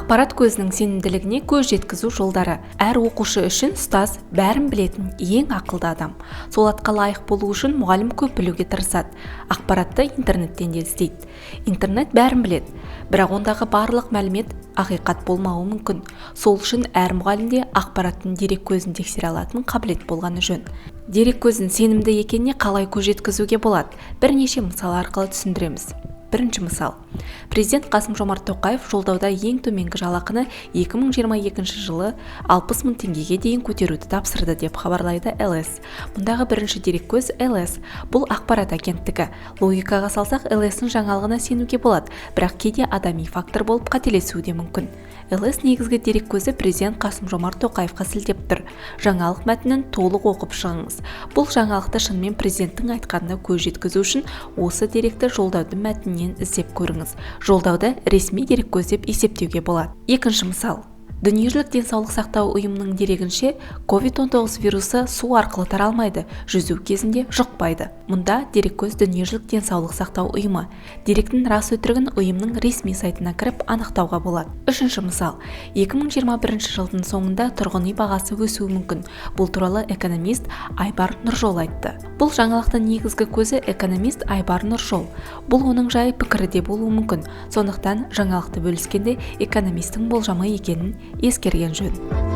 Ақпарат көзінің сенімділігіне көз жеткізу жолдары. Әр оқушы үшін ұстаз бәрін білетін ең ақылды адам. Сол атқа лайық болу үшін мұғалім көп білуге тырысады. Ақпаратты интернеттен де іздейді. Интернет бәрін біледі, бірақ ондағы барлық мәлімет ақиқат болмауы мүмкін. Сол үшін әр мұғалімде ақпараттың дерек көзін тексере алатын қабілет болғаны жөн. Дерек көзін сенімді екеніне қалай көз жеткізуге болады? Бірнеше мысал арқылы түсіндіреміз. Бірінші мысал. Президент Қасым-Жомарт Тоқаев жолдауда ең төменгі жалақыны 2022 жылы 60 мың теңгеге дейін көтеруді тапсырды деп хабарлайды ЛС. Мұндағы бірінші дереккөз ЛС. Бұл ақпарат агенттігі. Логикаға салсақ, ЛС-ның жаңалығына сенуге болады, бірақ кейде адами фактор болып қателесуі де мүмкін. ЛС негізгі дереккөзі президент Қасым-Жомарт Тоқаевқа сілтеп тұр. Жаңалық мәтінін толық оқып шығыңыз. Бұл жаңалықты шынымен президенттің айтқанына көз жеткізу үшін осы деректі жолдаудың мәтінінен іздеп көріңіз. Жолдауды ресми дереккөз деп есептеуге болады. Екінші мысал. Дүниежүзілік денсаулық сақтау ұйымының дерегінше, COVID-19 вирусы су арқылы таралмайды, жүзу кезінде жұқпайды. Мұнда дереккөз Дүниежүзілік денсаулық сақтау ұйымы. Деректің рас өтірігін ұйымның ресми сайтына кіріп анықтауға болады. Үшінші мысал. 2021 жылдың соңында тұрғын үй бағасы өсуі мүмкін. Бұл туралы экономист Айбар Нұржол айтты. Бұл жаңалықтың негізгі көзі экономист Айбар Нұржол. Бұл оның жай пікірі де болуы мүмкін. Сондықтан жаңалықты бөліскенде экономистің болжамы екенін ескерген жөн.